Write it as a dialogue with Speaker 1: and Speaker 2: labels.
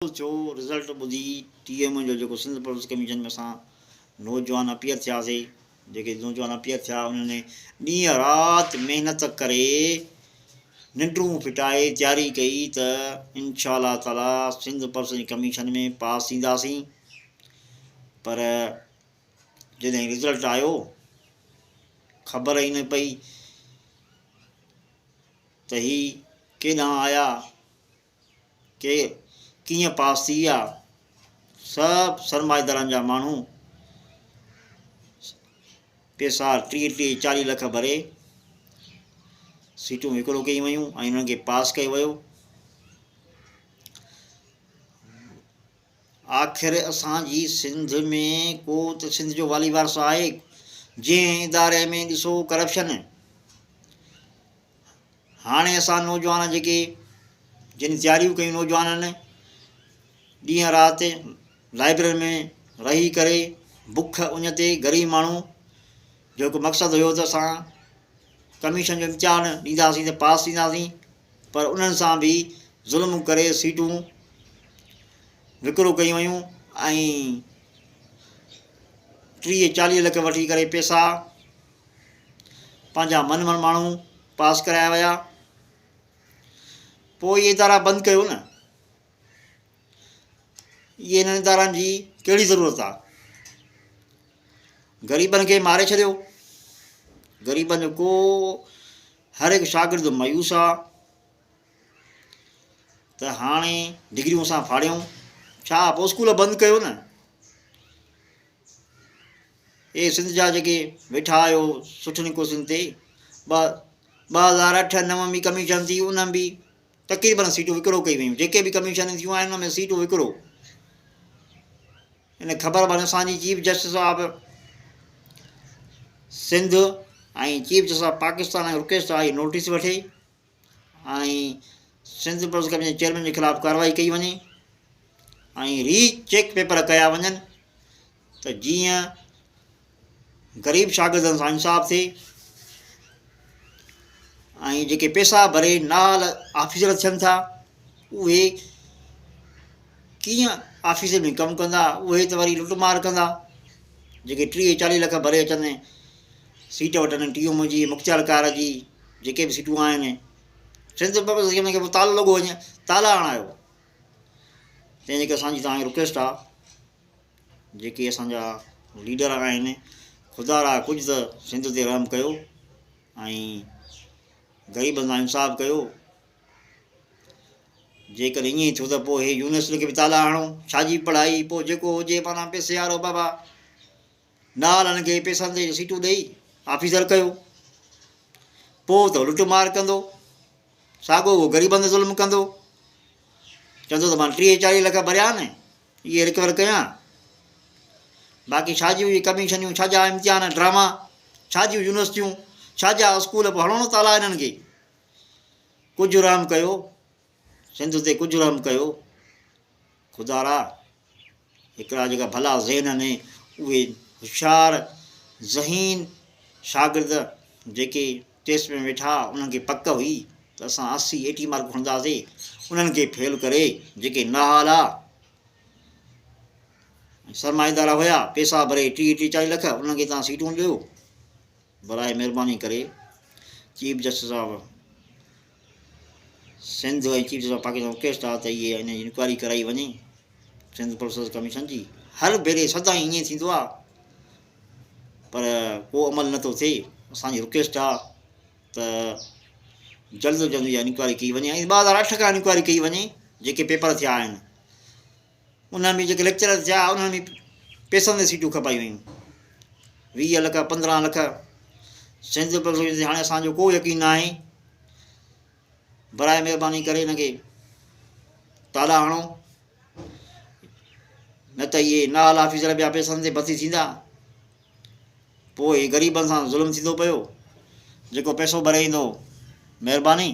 Speaker 1: ٿيو رزلٽ ٻڌي T M جو جيڪو سنڌ پبلڪ ڪميشن ۾ اسان نوجوان اپيئر ٿياسي جيڪي نوجوان اپيئر ٿيا انهن ڏينهن رات محنت ڪري ننڊون ڦٽائي تياري ڪئي ته انشاء الله تعالي سنڌ پبلڪ ڪميشن ۾ پاس ٿينداسين پر جڏهن رزلٽ آيو خبر ئي نه پئي ته هي ڪيڏانهن آيا ڪي ڪيئن پاس ٿي ويا، سڀ سرمائيدارن جا ماڻهو پيسا ٽيهه ٽيهه چاليهه لک ڀري سيٽون وڪرو ڪيون ويون ۽ انهن کي پاس ڪيو ويو. آخر اسان جي سنڌ ۾ ڪو ته سنڌ جو والي وارث آهي جنهن اداري ۾ ڏسو ڪرپشن هاڻي اسان نوجوان جيڪي جن تياريون ڪيون نوجوانن ڏينهن رات لائبريري ۾ رهي ڪري بک اڃ تي غريب ماڻهو جو هڪ مقصد هيو ته اسان ڪميشن جو امتحان ڏينداسين ته پاس ٿينداسين پر انهن سان به ظلم ڪري سيٽون وڪرو ڪيون ويون ۽ 30 40 لک وٺي ڪري پيسا پنهنجا من من ماڻهو پاس ڪرايا ويا پوء اهي ادارا بند ڪيو نه اهي انهن ادارن جي ڪهڙي ضرورت آ غريبن کي ماري ڇڏيو غريبن جو ڪو هر هڪ شاگرد مايوس آ ته هاڻي ڊگريون اسان ڦاڙيون ڇا پوء اسڪول بند ڪيو نه اي سنڌ جا جيڪي ويٺا آهيو سٺين ڪرسين تي 2008 9 ۾ ڪميشن ٿي ان ۾ به تقريبن سيٽون وڪرو ڪئي ويون جيڪي به ڪميشن ٿيون آهن ان ۾ سيٽون وڪرو ان خبر باندي اسان جي chief justice of Sindh ۽ chief justice of Pakistan ۽ request آهي نوٽيس وٺي ۽ سنڌ پبلڪ ڪميشن چيئرمين جي خلاف ڪارروائي ڪئي وڃي ۽ ري چيڪ پيپر ڪيا وڃن ته جيئن غريب شاگردن سان انصاف ٿئي ۽ جيڪي پيسا ڀري نال آفيسر ٿين ٿا اهي ڪيئن آفيس ۾ ڪم ڪندا اهي ته وري لٽ مار ڪندا جيڪي 30 40 لک ڀري اچن سيٽ وٺن ٽي ايم جي مختيار ڪار جي جيڪي به سيٽون آهن سنڌ پبلڪ کي تالو لڳو وڃي تالا هڻايو تنهن جي ڪري اسان جي توهان کي رڪويسٽ آهي جيڪي اسان جا ليڊر آهن خدا را ڪجهه ته سنڌ تي رحم ڪيو ۽ غريبن سان انصاف ڪيو جيڪڏهن ائين ئي ٿيو ته پوء هي يونيورسٽي کي به تالا هڻو ڇا جي پڙهائي پوء جيڪو هجي معنيٰ پئسي وارو بابا نالن کي پئسن تي سيٽون ڏئي آفيسر ڪيو پوء ته لٽ مار ڪندو ساڳو اهو غريبن تي ظلم ڪندو چوندو ته مان 30 40 لک ڀريا آهن اهي رڪور ڪيان باقي ڇا جون اهي ڪميشنيون ڇا جا امتحان ڊراما ڇا جون يونيورسٽيون ڇا جا اسڪول پوء هڻو نه تالا انهن کي ڪجهه رحم ڪيو سنڌ تي ڪجهه رحم ڪيو خدارا هڪڙا جيڪا ڀلا ذهن آهن اهي هوشيار ذهين شاگرد جيڪي ٽيسٽ ۾ ويٺا انهن کي پڪ هئي ته اسان 80 ايٽي مارڪ کڻنداسي انهن کي فيل ڪري جيڪي نااهل ۽ سرمائيدار هيا پيسا ڀري 30 30 40 لک انهن کي تان سيٽون ڏيو برائي مهرباني ڪري chief justice of Sindh ۽ chief justice of Pakistan request آ ته اهي ان جي انڪوائري ڪرائي وڃي سنڌ پروسيس ڪميشن جي هر ڀيري سدائين ائين ٿيندو آ پر ڪو عمل نٿو ٿئي اسان جي رڪويسٽ آ ته جلد از جلد اها انڪوائري ڪئي وڃي ۽ 2008 کان انڪوائري ڪئي وڃي جيڪي پيپر ٿيا آهن انهن ۾ جيڪي ليڪچرر ٿيا انهن ۾ پيسن تي سيٽون کپائي ويون 20 لک 15 لک سنڌ پبلڪ هاڻي اسان جو ڪو يقين نه آهي برائي مهرباني ڪري هن کي تالا هڻو نه ته اهي نااهل آفيسر ٻيا پئسن تي ڀرتي ٿيندا پوء غريبن سان ظلم ٿيندو پيو جيڪو پئسو ڀري ايندو مهرباني.